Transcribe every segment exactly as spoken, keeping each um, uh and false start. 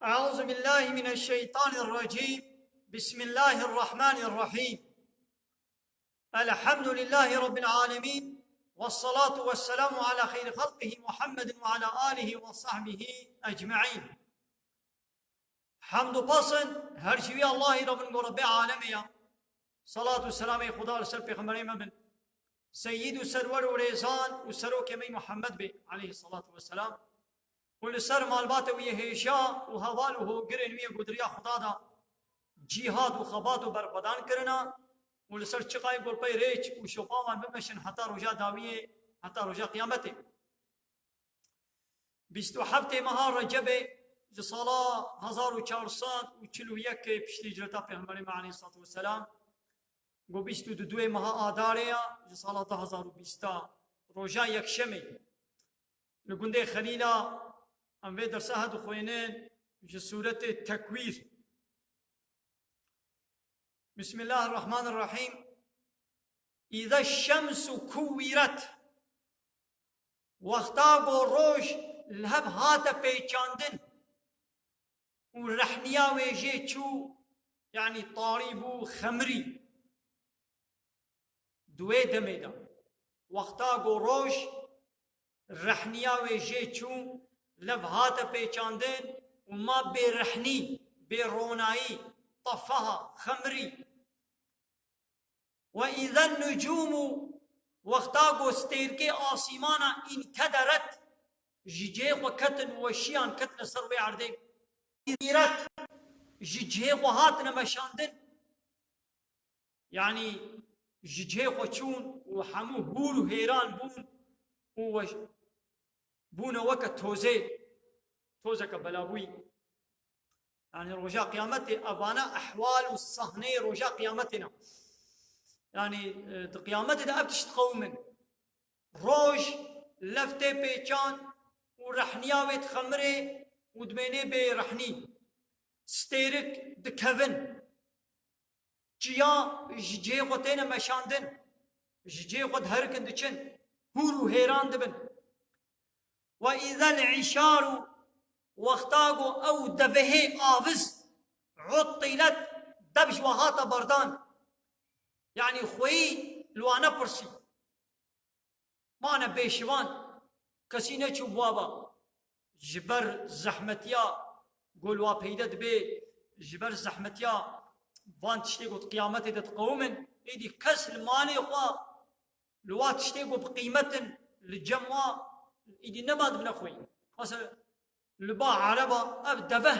أعوذ بالله من الشيطان الرجيم. بسم الله الرحمن الرحيم. الحمد لله رب العالمين. والصلاة والسلام على خير خلقه محمد وعلى آله وصحبه أجمعين. Hemd û pasin her ji wî Allahî re bin ku Rebbê alemê ya. Salat û selamê Xuda li ser pêxemberê me bin. Seyyid û serwer û rêzan û serokê me Muhammed bê, aleyhissalatu vesselam. Û li ser malbatê wî yê hêja û heval û hogirên wî yê ku di riya Xuda de cîhad û xebat û berxwedan kirina û li ser çiqayê ku li pey rêç û şopa wan bimeşin heta roja dawiyê, heta roja qiyametê. Bîst û heftê meha Recebê ji sala hezar û çar sed û çil û yekê piştî hicreta Pêxemberê me aleyhissalatu vesselam, ku bîst û duyê meha Adarê ya ji sala du hezar û bîst a, roja yekşemê. Li gundê Xelîla em vê dersa he dixwînin ji sûretê Tekwîr. Bismillahirrahmanirrahîm. Îze şemsu kuwîret. Wexta ku roj li hev hate pêçandin û rehniya wê jê çû, yanî tarî bû, xemirî. Di wê demê de, wexta ku roj rehniya wê jê çû, li hev hate pêçandin û ma bêrehnî, bêronayî, tefaha, xemirî. Ve îzen nucûmû, wexta ku stêrkê asîmana înkederet, ji cihê xwe ketin, weşiyan ketine ser wê erdê. Îret, ji cihê xwe hatine meşandin. Yanî ji cihê xwe çûn û hemû hûr û hêran bûn û weş-, bûne weke tozê, tozeke belabûyî. Yanî roja qiyametê, evana ehwal û sahneyê roja qiyametê ne. Yanî, e, di qiyametê de ev tişt qewim in. Roj li hev tê pêçan û rehniya wê dixemire û dimêne bêrehnî. Stêrik dikevin. Çiya ji cihê xwe têne meşandin, ji cihê xwe diherikin diçin, hûr û hêran dibin. Ve îzel îşaru, wexta ku ew devehê aviz, uttîlet, dev ji we hate berdan. Yanî xweyî li wan nepirsî. Mane bêşivan, kesî neçû bi wa ve. Ji ber zehmetiya ku li wa peyde dibe, ji ber zehmetiya van tiştê ku di qiyametê de diqewimin, êdî kes li malê xwe, li wa tiştê ku bi qîmet in, li cem wa, êdî nema dibine xweyî. Mesela, li ba ereba ev deveh,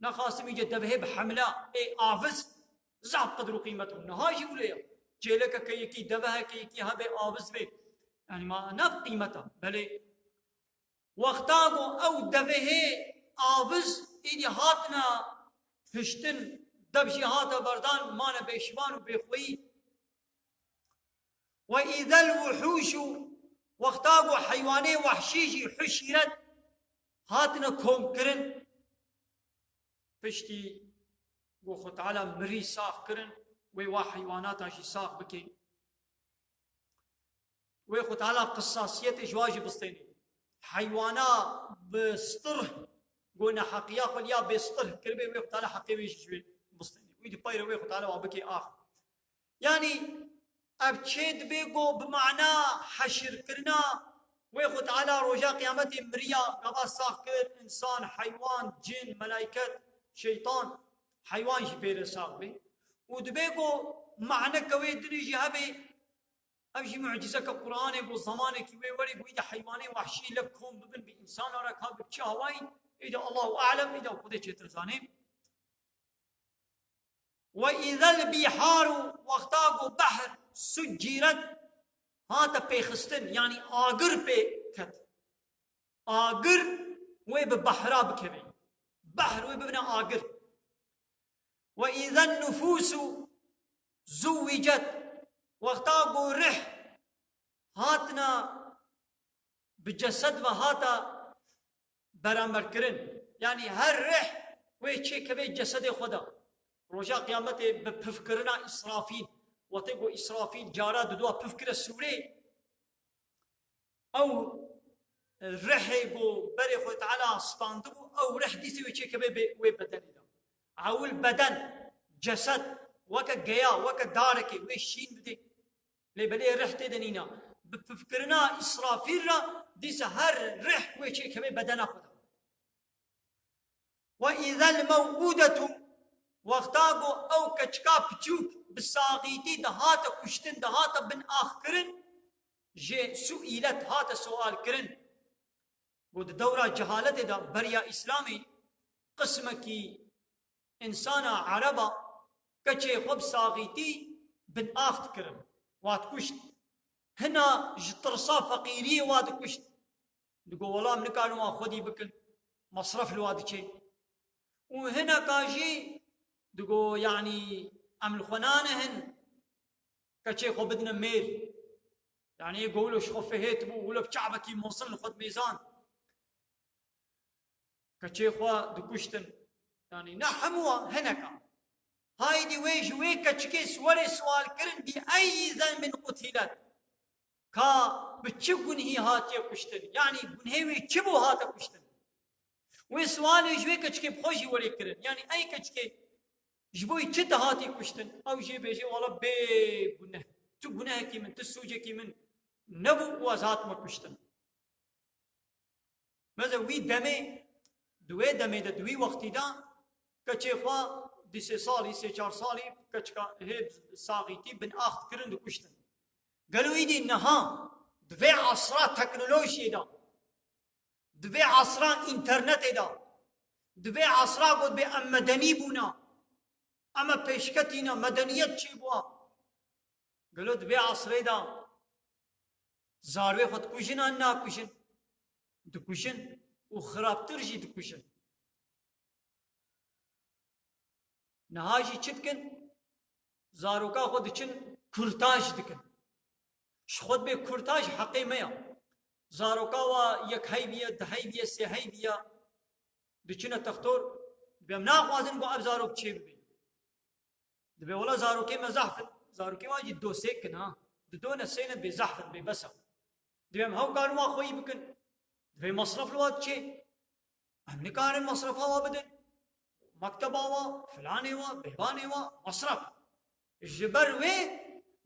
nexasim îce devehê bi hemla ê aviz zaf qedir û qîmet bû. Niha jî wile ye. Çêlekeke yekî, deveheke yekî hebe aviz bê. Yanî ma ne bi qîmet e. Belê wexta ku ew devehê aviz êdî hatine hiştin, dev jî hate berdan, mane bêşivan û bêxweyî. Ve îzel wuhûşû, wexta ku heywanê wehşî jî huşîret hatine komkirin, piştî ku Xwe Teala mirî sax kirin, wê wa heywanata jî sax bike. Wê Xwe Teala qisasiyetê ji wa jî bistêne. Heywana bi stirh, ku neheqiya xwe liya bê stirh kiribê, wê Xwe Teala heqê wê jî ji wê bistêne. Wî di peyre wê Xwe Teala wa bike ax. Yanî ev çê dibe ku bi mana heşirkirina wê Xwe Teala roja qiyametê miriya, gava sax kir, însan, heywan, cin, melayket, şeytan, heywan jî pê re sax be. Û dibe ku maneke wê dinê jî hebe, ev jî mucîzeke Qur'anê ku zamanekî wê werê ku îdî heywanê wehşî lev kom bibin bi însana re, ka bi çi hawayî, îdî Allahu alem, îdî Xwedê çêtir zanê. Ve îzel bîharu, wexta ku behr succîret hate pêxistin, yanî agir pê ket. Agir wê bi behra bikeve. Behr wê bibine agir. Ve îzen nufûsu zuwwicet, wexta ku rih hatine bi cesed ve hate beramberkirin. Yanî her rih wê çêkeve cesedê xwe de. Roja qiyametê bi pifkirina Îsrafîl. Wextê ku Îsrafîl cara didua pif kire sûrê, ew rihê ku berê Xwedê Teala standibû, ew rih dîsê wê çêkeve bê wê bedenê de. Ewil beden, cesed, weke geya, weke darekê wê şîn bidê. Lê belê rih tê de nîna. Bi pifkirina Îsrafîl re dîsa her rih wê çêkeve bedena xwe de. Ve îzel mew'ûdetu, wexta ku ew keçika piçûk bi saxîtî dihate kuştin, dihate binaxkirin, jê suîlet hate sualkirin. Ku di dewra cehaletê de beriya Îslamê qismekî însana ereba keçê xwe bi saxîtî binax dikirin, wa dikuşt. Hina ji tirsa feqîriyê wa dikuşt. Digo, wela em nikarin wan xwedî bikin, mesref li wa diçe. Û hineka jî digo, yanî em li xwe nanihin keçê xwe bidine mêr. Yanî go wilo ji xwe fihêt bû, wilo bi çavekî mezin li xwe dimêzan. Keçê xwe dikuştin. Yanî ne hemû, hineka. Haydî wê ji wê keçikê siwerê siwal kirin bî eyî zenbin qutilet. Ka bi çi gunhî hatiye kuştin? Yanî gunhê wê çi bû hate kuştin? Wê siwalê ji wê keçikê bi xwe jî werê kirin. Yanî ey keçikê ji bo çi te hatî kuştin? Ew jê bêje, wala bê guneh. Tu gunehekî min, tu sûcekî min nebû û ez hatime kuştin. Meze wî demê, di wê demê de, di wî wextî de keçê xwe di sê salî, sê çar salî keçika hê saxîtî binax dikirin, dikuştin. Gelo îdî niha di vê asra teknolojiyê de, di vê asra înternetê de, di vê asra got bê em medenî bûne, em e pêşketîne, medeniyet çêbûye. Gelo di vê asrê de zarwê xwe dikujin an nakujin? Dikujin û xirabtir jî dikujin. Niha jî çi dikin? Zaroka xwe diçin kurtaj dikin. Ji xwe dibê kurtaj heqê me ya. Zaroka wa yek heyviye, du heyviye, sê heyviye diçine textor. Dibê em naxwazin ku ev zarok çê bibe. Dibê wela zarokê me zehf in. Zarokê wan jî do sê kin ha. Di do ne sê ne bê zehf in, bê bes e. Dibê em hew karin wan xweyî bikin. Dibê mesref li wa diçê. Em nikarin mesrefa wa bidin. Mekteba wa, filanê wa, bêvanê wa, mesref. Ji ber wê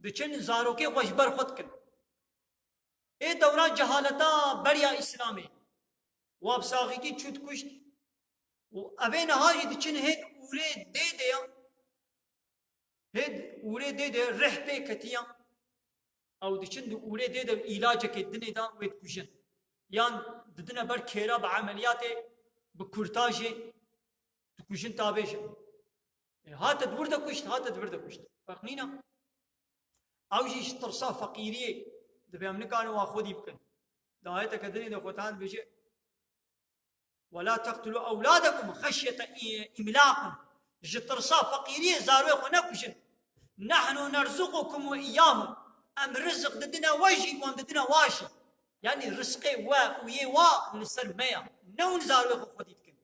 diçin zarokê xwe ji ber xwe dikin. Ê dewra cehaleta beriya Îslamê. Wa bi saxîtî çû dikuşt. Û evê niha jî diçin hêd ûrê dê de ya. Hêd ûrê dê de rih pê ketiya. Ew diçin di ûrê dê de îlacekê dinê de wê dikujin. Yan didine ber kêra bi emeliyatê, bi kurtajê dikujin ta bêjin. E, hate di wir de kuşt, hate di vir de kuşt. Ferq nîne. Ew jî ji tirsa feqîriyê dibê em nikarin wan xwedî bikin. Di ayeteke dinê de Xwedê dibêje, "Ve la teqtulû ewlâdekum xeşyete î-, îmlaqin." Ji tirsa feqîriyê zarwê xwe nekujin. "Nehnu nerzuqukum ve îyâhum." Em rizik didine we jî, wan didine wa jî. Yanî rizqê we û yê wa li ser me ya. Ne hûn zarwê xwe xwedî dikin.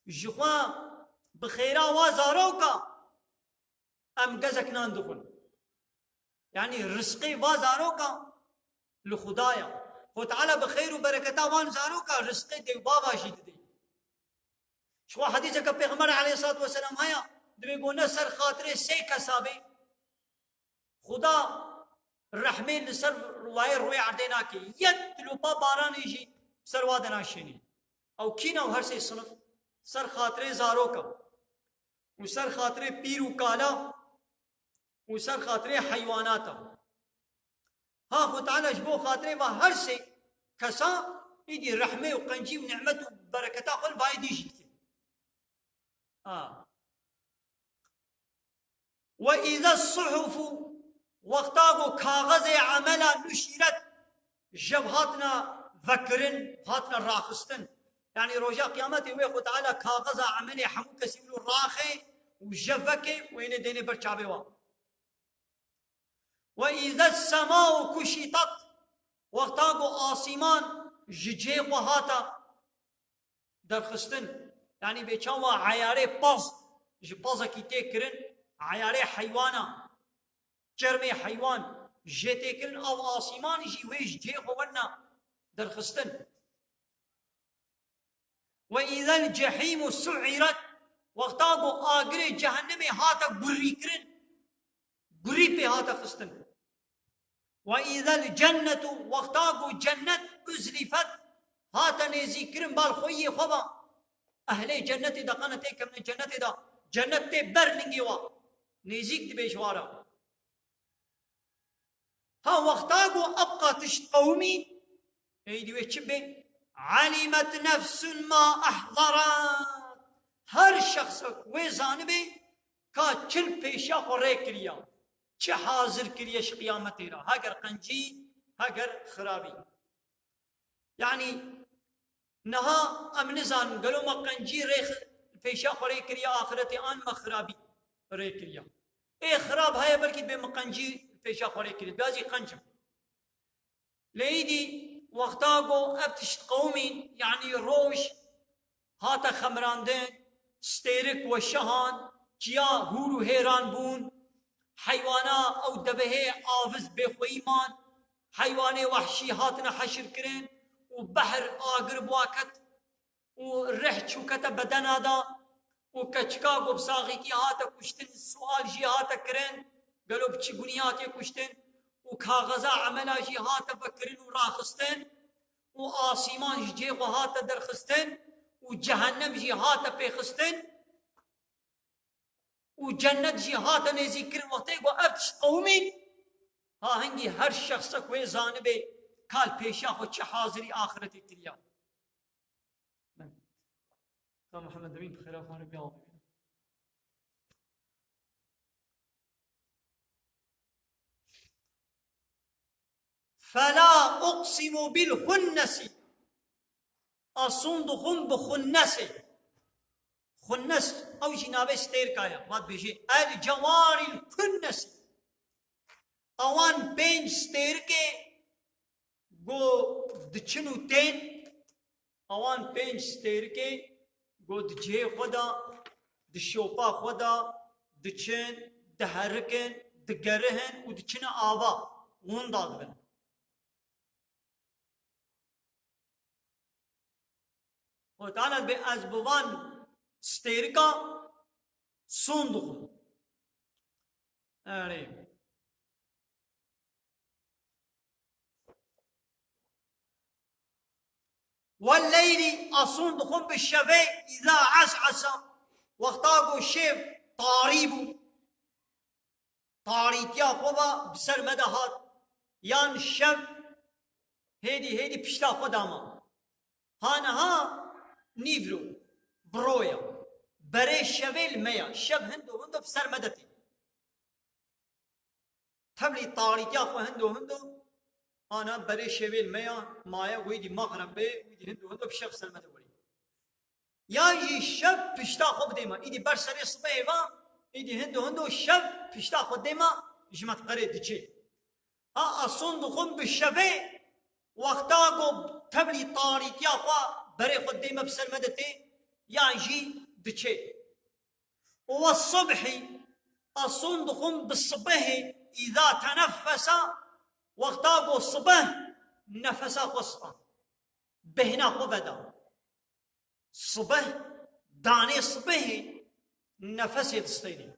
Ji xwe bi xêra wa zaroka em gezek nan dixwin. Yanî rizqê va zaroka li Xuda ya. Xwe Teala bi xêr û bereketa van zaroka rizqê dê û bava jî didê. Ji xwe hedîseke Pêxember aleyhissalatu vesselam heye, dibê ku ne ser xatirê sê kesa bê, Xuda rehmê li ser wayê rûyê erdê nake. Yek tilopa baranê jî ser wa de naşênê. Ew kî ne? Ew her sê sinif, ser xatirê zaroka û ser xatirê pîr û kala û ser xatirê heywanata. Ha Xwe Teala ji bo xatirê va her sê kesa îdî rehmê û qencî û nimet û bereketa xwe li vayê dî jî dike. A. "Ve îze suhufu", wexta ku kaxezê emela nuşîret, jev hatina vekirin, hatina raxistin. Yanî roja qiyametê wê Xwe Teala kaxeza emelê hemû kesî wilo raxê û jev veke û ênê dênê ber çavê wan. "Ve îze semau kuşitat", wexta ku asîman ji cihê xwe hata derxistin. Yanî bê çawa eyarê paz, ji pazekî tê kirin, eyarê heywana, çermê heywan jê tê kirin, ew asîman jî wê ji cihê xwe werna. derxistin. Ve îzel cehîmu su'iret, wexta ku agirê cehennemê hate gurîkirin, gurî pê hate xistin. Ve îzel cennetu, wexta ku cennet uzlîfet, hate nêzîkirin bal xweyê xwe ve. Ehlê cennetê de qene têkevne cennetê de, cennet tê ber lingê wa. Nêzîk dibe ji wa re. Ha wexta ku ebqa tişt qewimî, êdî wê çi bê? Alimet nefsun ma ehdarat. Her şexsek wê zanibe ka çi li pêşiya xwe rê kiriya, çi hazir kiriye ji qiyametê re, heger qencî, heger xirabî. Yanî niha em nizanin gelo me qencî rê xi-, pêşiya xwe rê kiriye axireti an me xirabî rê kiriye. Ê xirab heye belkî dibê me qencî pêşiya xwe rê kiriye. Dibê ez jî qenc im. Lê îdî wexta ku ev tişt qewimîn, yanî roj hate xemirandin, stêrik weşihan, çiya hûr û hêran bûn, heywana ew devehê aviz bêxweyî man, heywanê wehşî hatine heşirkirin û behr agir bi wa ket û rih çû kete bedena de û keçika ku bi saxîkî hate kuştin, sual jî hate kirin, gelo bi çi gunî hatiye kuştin û kaxeza emela jî hate vekirin û raxistin û asîman ji cihê xwe hate derxistin û cehennem jî hate pêxistin û cennet jî hate nêzîkkirin. Wextê ku ev tişt qewimîn, ha hingî her şexsek wê zanibê ka li pêşiya xwe çi hazirî axiretê kiriya. Ka Muhammed Emîn bi xêra xwe re bî. Fela uqsimu bil xunnesi. Asûn dixwin bi xunnesê. Xunnes, ew jî navê stêrka ye. Vat bêjê, el cewarîl kunnesî. Ewan pênc stêrikê ku diçin û tên, ewan pênc stêrikê ku di cihê xwe de, di şopa xwe de diçin, diherikin, digerihin û diçine ava, winda dibin. Xwedê Teala dibê ez bi van stêrika sûn dixwim. Erê. Welleyli, asûn dixwim bi şevê, îza es'esa, wexta ku şev tarî bû, tarîtiya xwe ve bi ser me de hat, yan şev hêdî hêdî pişta xwe de ma. Ha niha nîvro, bi ro ya. Berê şevê li me ya. Şev hindo hindo bi ser me de tê. Tevlî tarîtiya xwe hindo hindo, ana berê şevê li me ya, maye wê dî mexreb bê, wê dî hindo hindo bi şev ser me de werî. Yan jî şev pişta xwe bidê me. Îdî ber serê sibehê ve, îdî hindo hindo şev pişta xwe dê me, ji metqerê diçê. Ha asûn dixwin bi şevê, wexta ku tevlî tarîtiya xwe berê xwe dê me bi ser me de tê, yan jî diçê. Û we subhî, asûn dixwin bi sibehê, îza teneffesa, wexta ku sibeh nefesa xwe stan, bêhna xwe veda. Sibeh, danê sibehê nefesê distênê.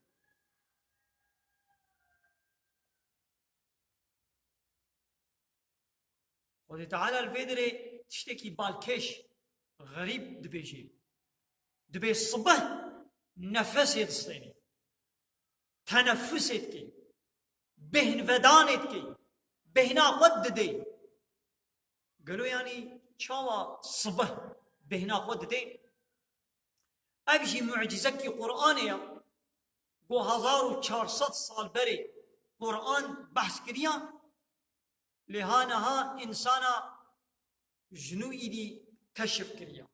Xwedê Teala li vê derê tiştekî balkêş, xerîb dibêjê. Dibê sibeh nefesê distênê. Tenefusê dikê. Bêhnvedanê dikê. Bêhna xwe didê. Gelo yanî çawa sibeh bêhna xwe didê? Ev jî mucîzekî Qur'anê ye. Ku hezar û çar sed sal berê Qur'an behs kiriya, lê ha niha însana ji nû îdî keşif kiriya.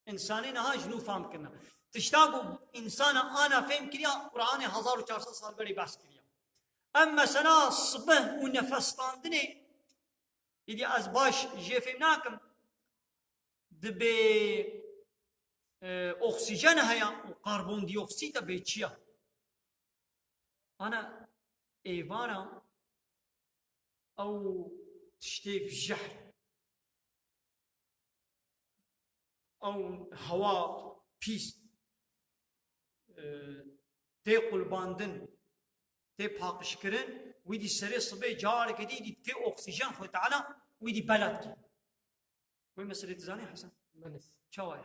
Însanê niha ji nû fam kirina. Tişta ku însana ana fêm kiriya, Qur'anê hezar û çar sed sal berê behs kiriya. Em mesela sibeh û nefes standinê, îdî ez baş jê fêm nakim, dibê, e, oksîjen heye û karbondîoksîd e bê çi ya? Ana êvara ew tiştê jehr. ew hewa pîs, e, tê qulbandin, tê paqijkirin, wî dî serê sibê careke dî dî tê oksîjen Xwedê Teala wî dî bela dikî. Wê meselê dizanî Hesen? Belê. Çawa ye?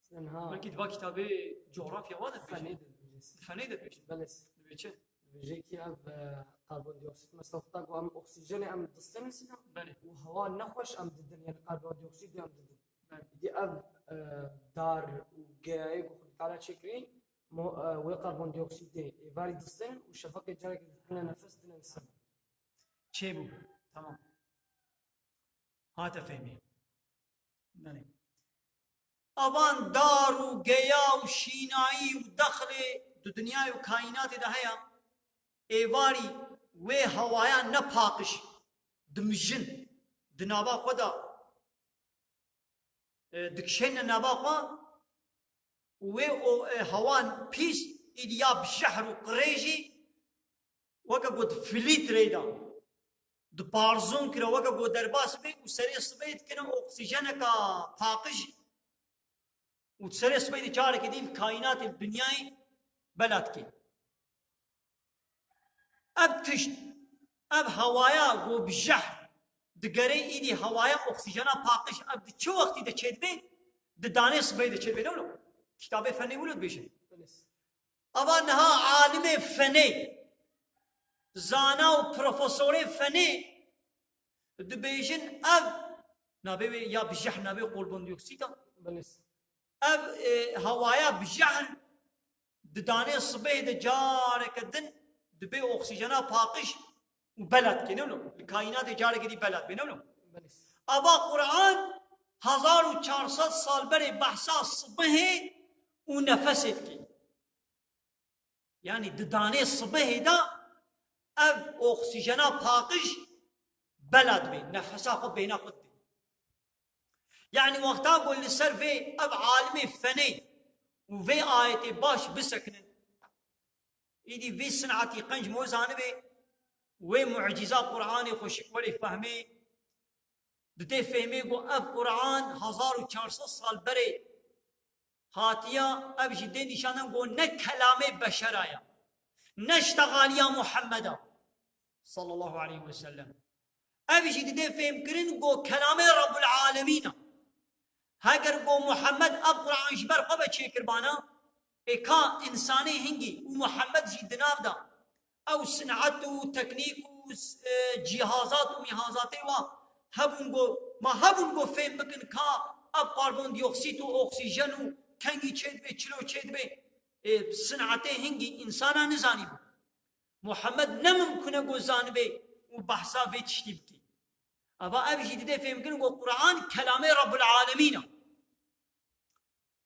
Sen ha Belkî di va kitabê coğrafya wa de dibêje. Fenê de dibêje. Di fenê de dibêje. Belê. Dibê çi? Dibêje ki ev, e, karbondioksît, mesela wexta ku em oksîjenê em distînin sîna, Belê. Û hewa nexweş em didin, yani karbondioksît em didin. Belê. Dî ev, e, dar û geyayê ku Xwedê Teala çêkirî, mo-, e, wê karbondioksîtê êvarî distînin û şefaqê carekê dihine nefes dine insan. Çêbû. Tamam. Hate fehmî. Belê. Avan dar û geya û şînayî û dexlê di dinyayê û kaînatê de heye, êvarî wê hewaya ne paqij dimijin di nava xwe de, e, dikişêne nava xwe û wê o, e, hewan pîs îdî ya bi jehr û qirêjî weke ku di filîtreyê de di parzon kira, weke ku derbas bê û serê sibê dikine oksîjeneka paqij û serê sibê de careke dî li kaînatê li dinyayê bela dikê. Ev tişt, ev hewaya ku bi jehr digerê îdî hewaya oksîjena paqij, ev di çi wextî de çêdibe? Di danê sibê de çêdibe, ne wilo? Kitabê fenê wilo dibêje. Ava niha alimê fenê, zana û profesorê fenê dibêjin ev nabê wê ya bi jehr nabê karbondioksît a. Belê. Ev, e, hewaya bi jehr di danê sibê de careke din dibê oksîjena paqij û bela dikê, ne wilo? Li kaînatê careke dî bela dibê, ne wilo? Belê. Ava Quran hezar û çar sed sal berê behsa sibihê û nefesê dikê. Yanî di danê sibihê de ev oksîjena paqij bela dibê, nefesa xwe bêhna xwe dibê. Yanî wexta ku li ser vê ev alimê fenê û vê ayetê baş bisekinin, îdî vê sinetî qenc mo zanibê, wê mucîza Quranê xweşik werê fehmê, Di tê fehmê ku ev Quran hezar û çar sed sal berê hatiya, ev jî dê nîşanin ku ne kelamê beşera ya, ne ştexaliya Muhammeda sallallahu aleyhi ve sellem. Ev jî didê fêmkirin ku kelamê Rabbul Alemîn e. Heger ku Muhammed ev Quran ji ber xwe ve çêkirbana, ê ka însanê hingî û Muhammed jî di nav de ew sinet û teknîk û, e, cîhazat û mîhazatê wa hebûn ku, ma hebûn ku fêm bikin ka ev karbondioksît û oksîjen û kengî çêdibe, çilo çêdibe, e, sinetê hingî însana nizanîbû. Muhammed ne mimkun e ku zanibe û behsa vê tiştî bike. Ava ev jî dide fêmkirin ku Quran kelamê Rabbul Alemîn e.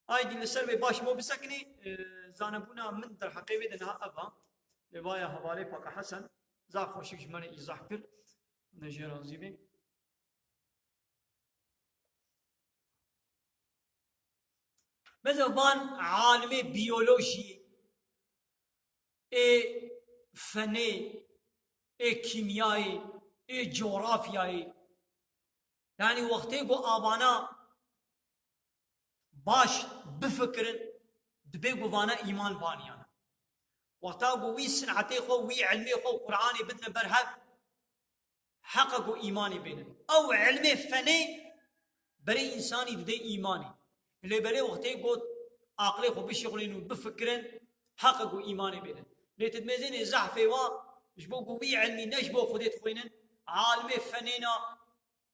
Aydî li ser vê baş mo bisekinî, e, zanebûna min derheqê vê de niha ev a. Lê vaya hevalê Paka Hesen zaf xweşik ji me re îzah kir. Ne jê razî bê. Mesela van alimê biyolojî, ê fenê, ê kîmyayê, ê coğrafyayê. Yanî wextê ku avana baş bifikirin, dibê ku vana îman vaniyane. Wexta ku wî sinetê xwe, wî ilmê xwe, Quranê bidine ber hev, heqa ku îmanê bênin. Ew ilmê fenê berê însanî didê îmanê. Lê belê wextê ku aqilê xwe bişixulîn û bifikirin, heqa ku îmanê bênin. Lê tu dimêzênê zehfê wa, ji bo ku wî ilmî ne ji bo Xwedê dixwînin, alimê fenê na,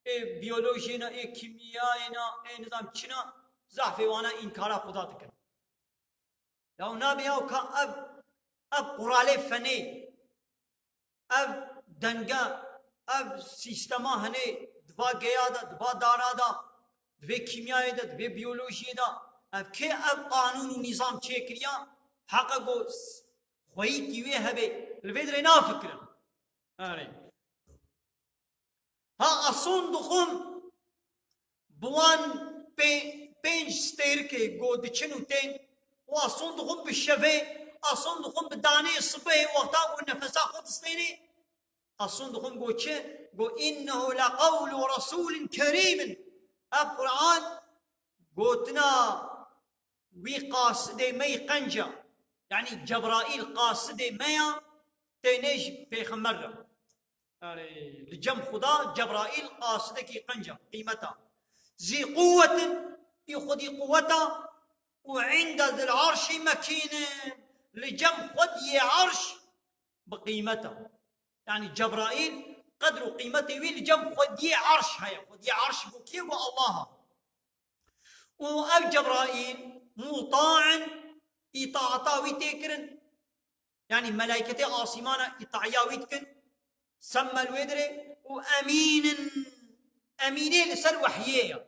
ê biyolojiyê na, ê kîmyayê na, ê nizam çi na, zehfê wana înkara Xuda dikin. Ya nabe ya ka ev, ev quralê fenê, ev denge, ev sîstema hene di va geya de, di va dara de, di vê kîmyayê de, di vê biyolojiyê de, ev kê ev qanûn û nîzam çêkiriya, heqa ku s-, xweyîkî wê hebe, li vê dirê nafikirin. Erê. Ha, ason dixwim bi wan pê-, pênc stêrikê ku diçin û tên, û ason dixwim bi şevê, ason dixwim bi danê sibehê wexta ku nefesa xwe distênê, ason dixwim ku çi? Ku innehu leqewlu resûlin kerîmin. Ev Quran Gotina wî qasidê me yî qenc e. Yanî Cebraîl qasidê me ya, tênê ji pêxember re. Yanî li cem Xuda Cebraîl qasidekî qenc e, qîmet e. Zî quwwetin, î xwedî quwwet e, û inde zil arşî mekînin, li cem xwediyê arş bi qîmet e. Yanî Cebraîl qedr û qîmetê wî li cem xwediyê arş heye. Xwediyê arş got kê? Got Allah e. Û ev Cebraîl mutaen, îtaata wî tê kirin. Yanî melayketê asîmana îtaya wî dikin. Semmel wê dirê û emînin, emînê li ser wehyê ye.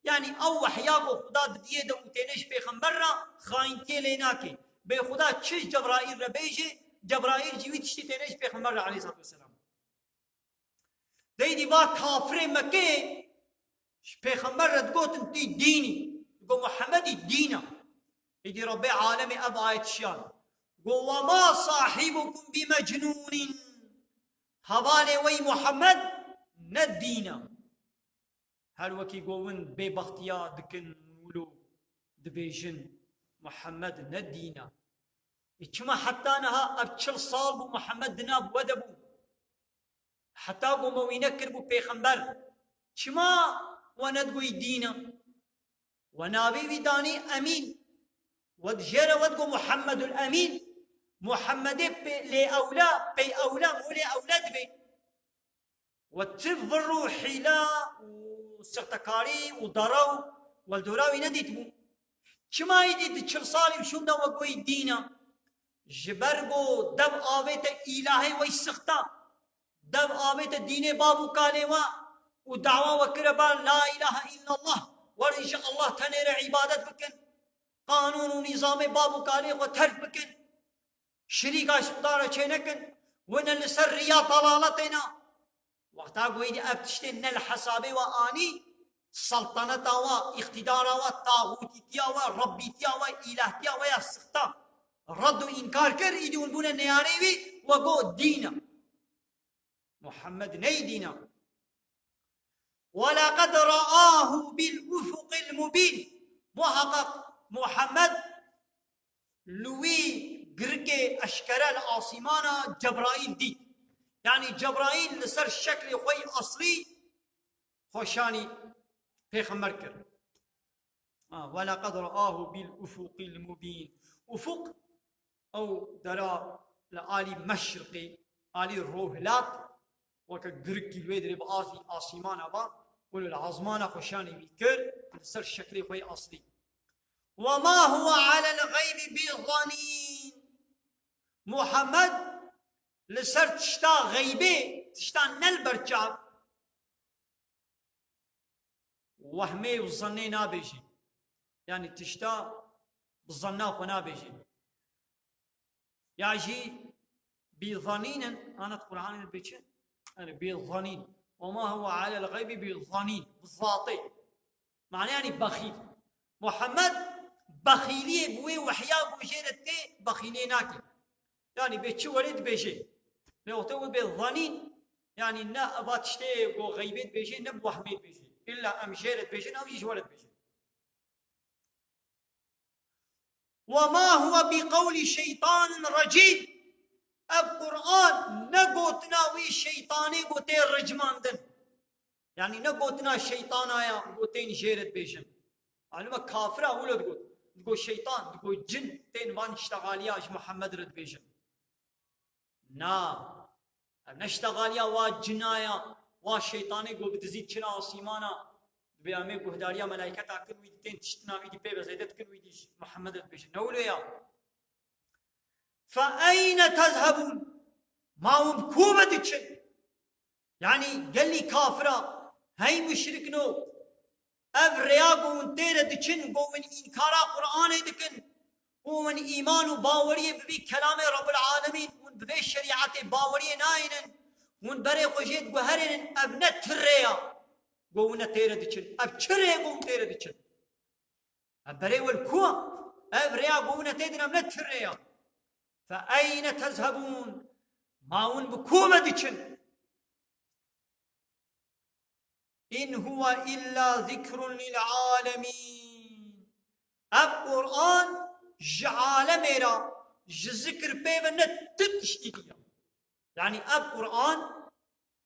Yanî ew wehya ku Xuda didiyê de û têne ji pêxember re xayintiyê lê nake. Bê Xuda çi ji Cebraîl re bêje, Cebraîl jî wî tiştî têne ji pêxember re aleyhissalatu vesselam. Deydî va kafirê Mekkeyê ji pêxember re digotin tî dînî. Digo Muhemmedî dîn e. Îdî Rebbê alemê ev ayet şiyan. Go, "Ve ma sahibukum bi mecnûnin." Hevalê wey Muhammed ne dîn e. Her wekî go win bêbextiya dikin, wilo dibêjin Muhammed ne dîn e. Ê çima heta niha ev çil sal bû Muhammed di nav we de bû? Heta go me wî nekiribû pêxember, çima we nedigoyî dîn e? We navê wî danî Emîn. We dijêre we digo Muhammedul Emîn. Muhammedê pê lê ewla, pey ewla, û lê ewla dibê. We ti vir û hîla û sixtekarî û dara û we li dora wî nedîtibû. Çima îdî di çil salî û şûnda we goyî dîn e? Ji ber ku dev avête îlahê wey sixta, dev avête dînê bav û kalê we û dawa we kire ba la îlahe îllallah, werin ji Allah tenê re îbadet bikin, qanûn û nîzamê bav û kalê xwe terk bikin, şirîka ji Xuda re çênekin, wine li ser riya dalaletê ne. Wexta ku êdî ev tiştên ne li hesabê we anî, selteneta we, îqtîdara we, taxûtîtiya we, rebbîtiya we, îlahtiya we ya sixta red û înkar kir, îdî hûn bûne neyarê wî, we got dîn e. Muhammed ney dîn e. Welaqad ra'ahu bil ufuqil mubîn. Muhaqqaq Muhammed li wî girikê eşkere li asîmana Cebraîl dît. Yanî Cebraîl li ser şeklê xwe yî eslî xwe şanî pêxember kir. Ha, "Welaqad ra'ahu bil ufuqil mubîn." Ufuq, ew dera li alî meşriqê, alî rohilat, weke girikî li wê dirê bi asî-, asîmana ba, wilo li ezmana xwe şanî wî kir, li ser şeklê xwe yî eslî. "Ve ma huve alel xeybî bi zanîn." Muhammed li ser tişta xeybê, tişta ne li ber çav, wehmê û zannê nabêjê. Yanî tişta bi zanna xwe nabêjê. Ya jî bi zanîn in, ana di Qur'anê de bê çi? Yanî bi zanîn. "Ve ma huve alel xeybî bi zanîn." Bi zatê. Mane yanî bexîl. Muhammed bexîliyê bi wê wehya ku jê re tê, bexîliyê nake. Yanî bê çi werê dibêje. Lê wextê wê bê zanîn, yanî ne eva tiştê ku xeybê dibêje, ne bi wehmê dibêje. Îlla em jê re dibêjin, ew jî ji we re dibêje. "Ve ma huve bi qewlî şeytanin recîm." Ev Qur'an ne gotina wî şeytanê ku tê ricmandin. Yanî ne gotina şeytana ya ku tên jê re dibêjin. Alime kafira wilo digot. Digot şeytan, digot cin tên van ştexaliya ji Muhammed re dibêjin. Na. Ev ne ştexaliya wa cina ya, wa şeytanê ku bi dizî çin asîmana. Dibê em ê guhdariya melayketa kin wî dî tên tiştina wî dî pê ve zêde dikin wî dî ji Muhammed re dibêjin. Ne wilo ya? "Fe eyne tezhebûn?" Ma hûn bi ku ve diçin? Yanî gelî kafira, hey muşrikno, ev rêya ku hûn tê re diçin, ku hûn înkara Qur'anê dikin, ku hûn îman û baweriyê bi vî kelamê Rabbul Alemîn, hûn bi vê şerîetê baweriyê nayînin, hûn berê xwe jê diguherênin, ev ne ti rê ya ku hûn tê re diçin. Ev çi rê ye ku hûn tê re diçin? Ev berê we li ku? Ev rêya ku hûn tê din ev ne ti rê ya? Fe eyne tezhebûn? Ma hûn bi ku ve diçin? "İn huve illa zikrun lil alemîn." Ev Quran ji alemê re ji zikir pê ve ne ti tiştî diya. Yanî ev Quran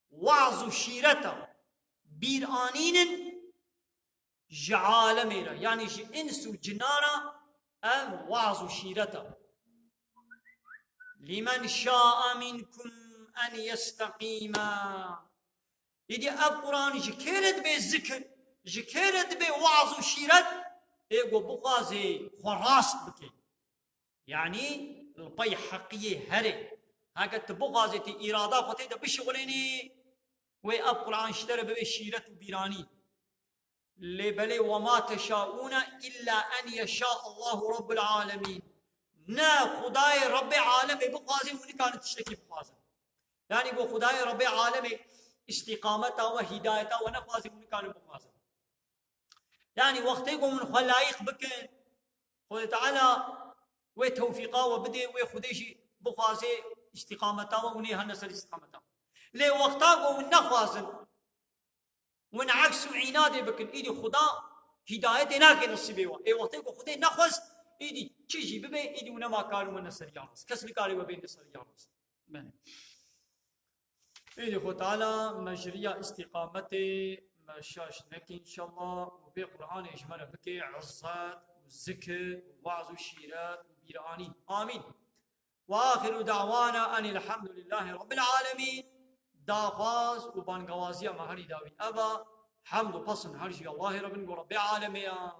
waz û şîret e, bîranîn in ji alemê re, yanî ji îns û cinan re ev waz û şîret e. Lîmen şa'a minkum en yesteqîma. Îdî ev Quran ji kê re dibe zikir, ji kê re dibe waz û şîret, ê ku bixwaze xwe rast bike. Yanî li pey heqiyê here. Heke tu bixwazê tu îrada xwe tê de bişixulênî, wê ev Quran ji te re bibe şîret û bîranî. Lê belê, "Ve ma teşaûne illa en yeşa Allahu Rabbul Alemîn." Ne Xudayê Rebbê Alemê bixwazê û nikarin tiştekî bixwazin. Yanî ku Xudayê Rebbê Alemê îstîqameta we, hîdayeta we nexwazê û nikarin bixwazin. Yanî wextê ku min xwe layîq bikin, Xwedê Teala wê tewfîqa we bidê, wê Xwedê jî bixwazê îstîqameta we û nê hene ser îstîqameta we. Lê wexta ku hûn nexwazin, hûn eks û înadê bikin, îdî Xuda hîdayetê nake nesîbê we. Ê wextê ku Xwedê nexwest, îdî çi jî bibe, îdî hûn nema kar û me ne ser ya rast. Kes nikare we bêne ser ya rast. Belê. Êdî Xwe Teala me ji riya îstîqametê me şaş neke înşallah û vê Qur'anê ji me re bike izzet û zikir û waz û şîret û bîranîn. Amîn. Ve axiru da'wana enil hamdulillahî rabbil alemîn. Daxwaz û bangawaziya me herî dawî ev e. Hemd û pesn her jî Allahê re bin, go Rebbê alemê ya.